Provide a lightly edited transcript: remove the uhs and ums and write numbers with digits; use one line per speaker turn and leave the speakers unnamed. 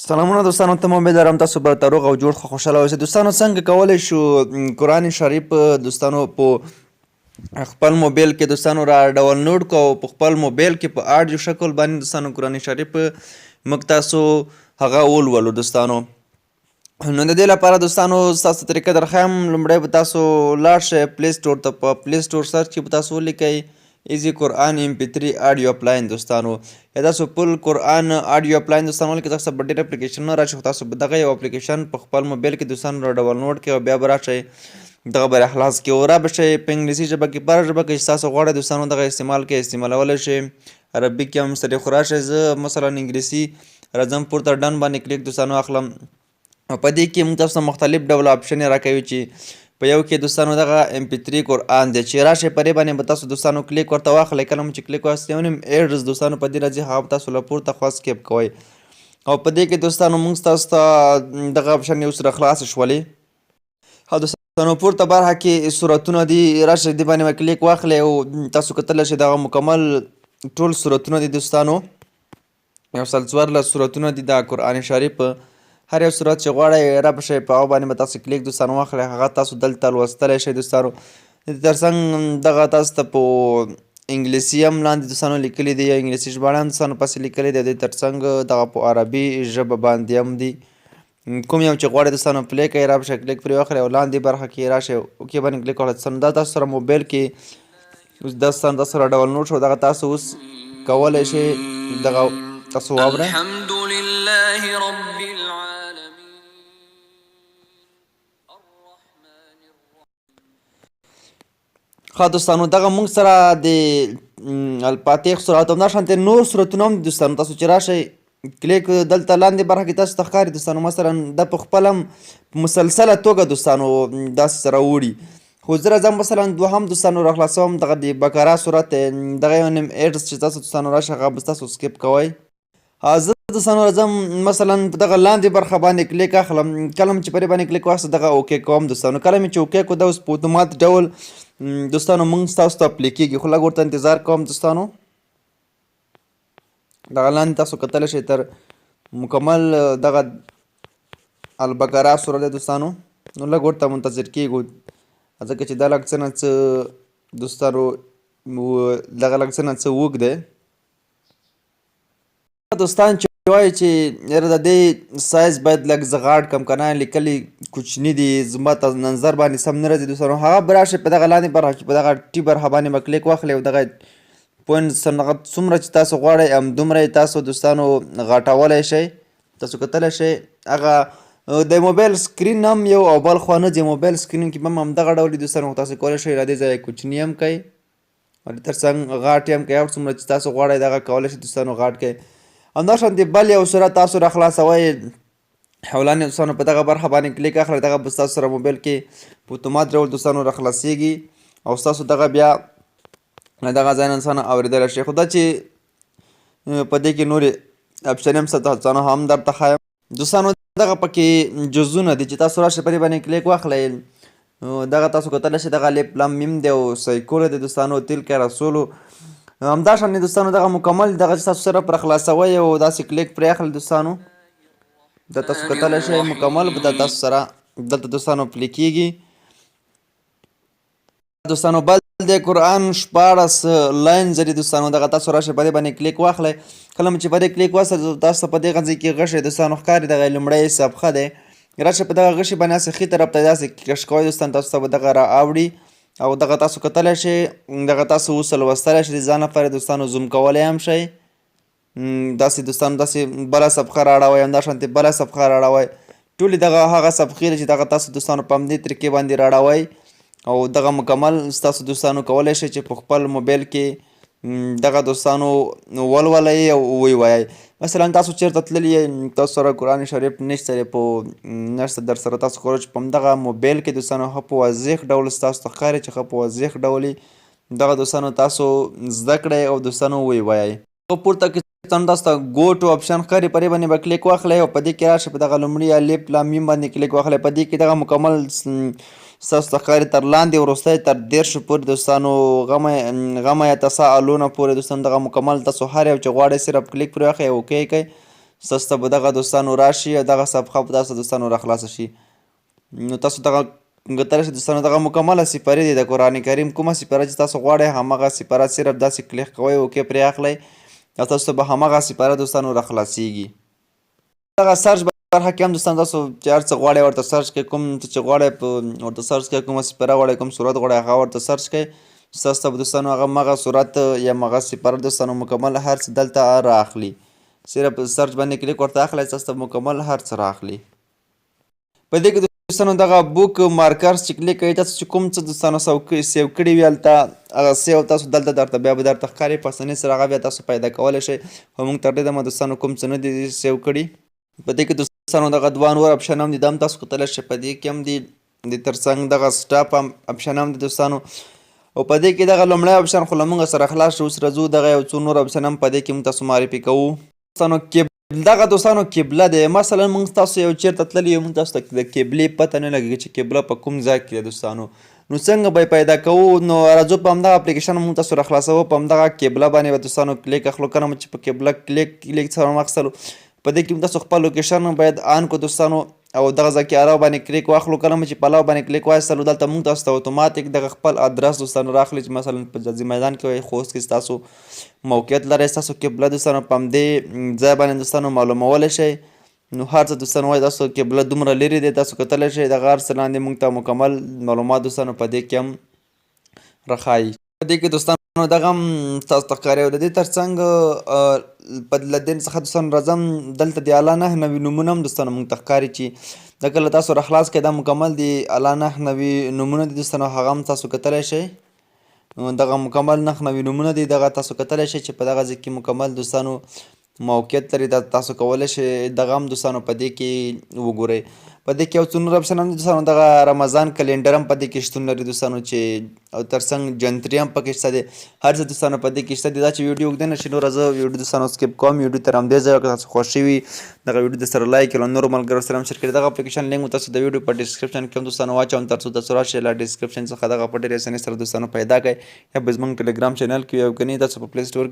سلامونه دوستانو ته امید لرم تاسو به ته روغ او جوړ ښه خوشحاله اوسئ. دوستانو، څنګه کولی شو قرآن شریف دوستانو په خپل موبایل کې دوستانو را ډاونلوډ کو او په خپل موبایل کې په آډیو شکل باندې دوستانو قرآن شریف موږ تاسو هغه ولولو دوستانو؟ نو د دې لپاره دوستانو ستاسو طریقه درښایم. لومړی به تاسو لاړ شئ پلی سټور ته. په پلی سټور سرچ کې به تاسو ولیکئ ایزي قرآن ایم پی 3 آډیو اپلاین دوستانو، یا تاسو فل قرآن آډیو اپلاین دوستانو ولیکئ، تاسو به ډېر اپلیکیشنونه راشي، خو تاسو به دغه یو اپلیکیشن په خپل موبایل کې دوستانو را ډاونلوډ کړئ او بیا به راشئ دغه به راخلاص کړئ او را به شئ په انګلیسي ژبه کې، په هره ژبه کې چې تاسو غواړئ دوستانو دغه استعمال کړئ، استعمالولی شئ. عربي کې هم سره. خو راشئ، زه مثلا انګلیسي راځم، پورته done باندې کلیک دوستانو اخلم او په دې کې موږ تاسو ته مختلف ډول آپشن راکوي چې په یو کې دوستانو دغه ایم پی 3 قرآن دی چې راشئ پرې باندې به تاسو دوستانو کلیک ورته واخلئ. کله مو چې کلیک واخیست، یو نیم ads دوستانو په دې راځي، هغه به تاسو له پورته خوا skip کوئ او په دې کې دوستانو موږ تاسو ته دغه آپشن یو سره خلاص شولې. او دوستانو، پورته برخه کې سورتونه دي، راشئ دې باندې به کلیک واخلئ او تاسو کتلی شئ دغه مکمل ټول سورتونه دي دوستانو، 114 سورتونه دي. دا قرآن شریف هر یو سورت چې غواړئ را به شئ، په هغه باندې به تاسو کلیک دوستانو واخلئ، هغه تاسو دلته لوستلی شئ دوستانو. د ترڅنګ دغه تاسو ته په انګلیسي هم لاندې دوستانو لیکلي دي، انګلیسي ژباړه هم دوستانو پسې لیکلي دي. د ترڅنګ دغه په عربي ژبه باندې هم دي. کوم یو چې غواړئ دوستانو play کوي، را به شئ، کلیک پرې واخلئ او لاندې برخه کې راشئ، okay باندې کلیک وکړئ دوستانو. دا تاسو سره موبایل کې اوس دوستانو تاسو سره ډاونلوډ شو، دغه تاسو اوس کولی شئ دغه تاسو واورئ.
الحمد لله رب العالمين الرحمن الرحيم.
ښه دوستانو، دغه موږ سره د الفاتح سورت، همدا شانتې نور سورتونه هم دوستانو. تاسو چې راشئ کلیک دلته لاندې برخه کې تاسو ته ښکاري دوستانو، مثلا دا په خپل هم په مسلسله توګه دوستانو داسې سره وړي، خو زه راځم مثلا دوهم دوستانو راخلاصوم، دغه د بقره سورت دی. دغه یو نیم ads چې تاسو دوستانو راشه، هغه به تاسو skip کوئ. زه دوستانو راځم، مثلا په دغه لاندې برخه باندې کلیک اخلم. کله چې پرې باندې کلیک واخیست، دغه okay کوم دوستانو. کله مې چې okay کو، دا اوس په اتومات ډول دوستانو موږ ستاسو ته play کېږي، خو لږ ورته انتظار کوم دوستانو. دغه لاندې تاسو کتلی شئ، تر مکمل دغه البقره سوره دی دوستانو. نو لږ ورته منتظر کېږو، ځکه چې دا لږ څه نه څه دوستانو دغه لږ څه نه څه اوږد دی. دوستان چې وایي چې یاره د دې سایز باید لږ زه غاټ کم، که نه لیکلي کوچني دي، زما ته نظر باندې سم نه راځي دوستانو، هغه به راشي په دغه لاندې برخه کې په دغه ټي برخه باندې به کلیک واخلئ او دغه point دغه څومره چې تاسو غواړئ همدومره یې تاسو دوستانو غټولی شئ. تاسو کتلی شئ هغه د موبایل سکرین هم یو او بل خوا نه ځي، موبایل سکرین کې به هم همدغه ډول دي دوستانو. تاسو کولی شئ له دې ځایه کوچني هم کړئ او د ترڅنګ غاټ یې هم کوي، هر څومره چې تاسو غواړئ دغه کولی شئ دوستانو غاټ کړئ. همدا شان د بل یو سورت تاسو راخلاصوئ، حولانې دوستانو په دغه برخه باندې کلیک اخلئ، دغه به ستاسو سره موبایل کې په اتومات ډول دوستانو راخلاصېږي او ستاسو دغه بیا له دغه ځای نه دوستانو اورېدلی شئ. خو دا چې په دې کې نورې آپشنې هم شته دوستانو، هم درته ښایم دوستانو. دغه پکې جزونه دي چې تاسو راشئ په دې باندې کلیک واخلئ، دغه تاسو کتلی شئ، دغه الف لام میم دی او سیکولو دی دوستانو، تلک رسولو، همدا شان دی دوستانو. دغه مکمل دغه چې تاسو سره پر خلاصوئ او داسې کلیک پرې اخلئ دوستانو، دا تاسو کتلی شئ، مکمل به دا تاسو سره دلته دوستانو play کېږي دوستانو. بل د قرآن 16 لاین ځلې دوستانو، دغه تاسو راشئ په دې باندې کلیک واخلئ. کله مو چې په دې کلیک واخیست، تاسو ته په دې غځای کې غشی دوستانو ښکاري، دغه لومړی صفحه دی. راشئ په دغه غشي باندې هسې ښي طرف ته داسې کش کوئ دوستان، تاسو ته به دغه را اوړي او دغه تاسو کتلی شئ، دغه تاسو اوس لوستلی شئ د ځان لپاره دوستانو، زوم کولی هم شئ داسې دوستانو، داسې بله صفحه راړوئ، همدا شانتې بله صفحه راړوئ. ټولې دغه هغه صفحې دي چې دغه تاسو دوستانو په همدې طریقې باندې راړوئ او دغه مکمل ستاسو دوستانو کولی شئ چې په خپل موبایل کې دغه دوستانو ولولئ او ووایئ. مثلا تاسو چېرته تللي یئ، تاسو سره قرآن شریف نشته دی، په نشته در سره، تاسو کولی چې په همدغه موبایل کې دوستانو ښه په واضح ډول ستاسو ته ښکاري چې ښه په واضح ډول دغه دوستانو تاسو زده کړئ او دوستانو ووایئ. په پورته کې تاسو ته go to option ښکاري، پرې باندې به کلیک واخلئ او په دې کې راشئ په دغه لومړي الف لام میم باندې کلیک واخلئ. په دې کې دغه مکمل ستاسو ته ښکاري تر لاندې وروستی تر 30 پورې دوستانو، غمه یتساءلون پورې دوستانو، دغه مکمل تاسو هر یو چې غواړئ صرف کلیک پرې واخلئ او okay کړئ. ستاسو ته به دغه دوستانو راشي او دغه صفحه به تاسو دوستانو را خلاصه شي. نو تاسو دغه کتلی شئ دوستانو، دغه مکمله سپارې دی د قرآن کریم. کومه سپاره چې تاسو غواړئ هماغه سپاره صرف داسې کلیک کوئ، okay پرې اخلئ او تاسو ته به هماغه سپاره دوستانو را خلاصیږي. دغه search برخه کې هم دوستان تاسو چې هر څه غواړئ ورته search کړئ، کوم څه چې غواړئ په ورته search کړئ، کومه سپاره غواړئ، کوم سورت غواړئ هغه ورته search کړئ. ستاسو ته به دوستانو هغه مغه سورت یا مغه سپاره دوستانو مکمل هر څه دلته را اخلي. صرف search باندې کلیک ورته اخلئ، ستاسو ته مکمل هر څه را اخلي. په دې کې دوستانو دغه bookmarks چې کلیک کوئ، تاسو چې کوم څه دوستانو save کړي وي هلته هغه save تاسو دلته درته بیا به درته ښکاري، په اسانۍ سره هغه بیا تاسو پیدا کولی شئ. خو موږ تر دې دمه دوستانو کوم څه نه دي save کړي. په دې کې دوستانو دغه دوه نور option هم دي، دا هم تاسو کتلی شئ. په دې کې هم دي د ترڅنګ دغه stop هم option هم دي دوستانو. او په دې کې دغه لومړی option خو له موږ سره خلاص شو. اوس راځو دغه یو څو نور option هم په دې کې موږ تاسو معرفي کوو دوستانو. دغه دوستانو قبله دی. مثلا موږ تاسو یو چیرته تللی یو، موږ تاسو ته د قبلې پته نه لګېږي چې قبله په کوم ځای کې ده دوستانو، نو څنګه به یې پیدا کوو؟ نو راځو په همدغه اپلیکیشن موږ تاسو راخلاصوو. په همدغه قبله باندې به دوستانو کلیک اخلو. کله مو چې په قبله کلیک سره واخیستلو، په دې کې تاسو خپل location باید on کو دوستانو، او دغه ځای کې allow باندې کلیک واخلو. کله مو چې په allow باندې کلیک واخیستلو، دلته موږ تاسو ته اتوماتیک دغه خپل ادرس دوستانو راخلي چې مثلا په ځاځي میدان کې وي، خوست کې ستاسو موقعیت لري، ستاسو قبله دوستانو په همدې ځای باندې دوستانو معلومولی شئ. نو هر څه دوستانو وایي تاسو قبله دومره لرې دی، تاسو کتلی شئ. دغه هر څه لاندې موږ ته مکمل معلومات دوستانو په دې کې هم راښایي. په دې کې دوستانو دغه هم تاسو ته ښکاري. او د دې ترڅنګ په له دې څخه دوستانو راځم دلته د الله 99 نومونه هم دوستانو موږ ته ښکاري چې دا کله تاسو راخلاص کړئ، دا مکمل د الله 99 نومونه دي دوستانو، هغه هم تاسو کتلی شئ. دغه مکمل 99 نومونه دي، دغه تاسو کتلی شئ چې په دغه ځای کې مکمل دوستانو موقعیت لري. دا تاسو کولی شئ دغه هم دوستانو په دې کې وګورئ. په دې کې یو څو نور option هم دي دوستانو. دغه رمضان calendar هم په دې کې شتون لري دوستانو چې او ترڅنګ جنتري هم پکې شته دی. هر څه دوستانو په دې کې شته دی. دا چې ویډیو اوږده نه شي نوره زه ویډیو دوستانو skip کوم. ویډیو تر همدې ځایه که تاسو خوښي وي دغه ویډیو در سره like کړئ، نورو ملګرو سره هم share کړئ. دغه اپلیکیشن لینک تاسو د ویډیو په description کې هم دوستانو واچوم، ترڅو تاسو راشئ له description څخه دغه په ډېرې اسانۍ سره دوستانو پیدا کړئ، یا به زموږ ټلګرام channel کې وي او که نه تاسو په Play Store کې.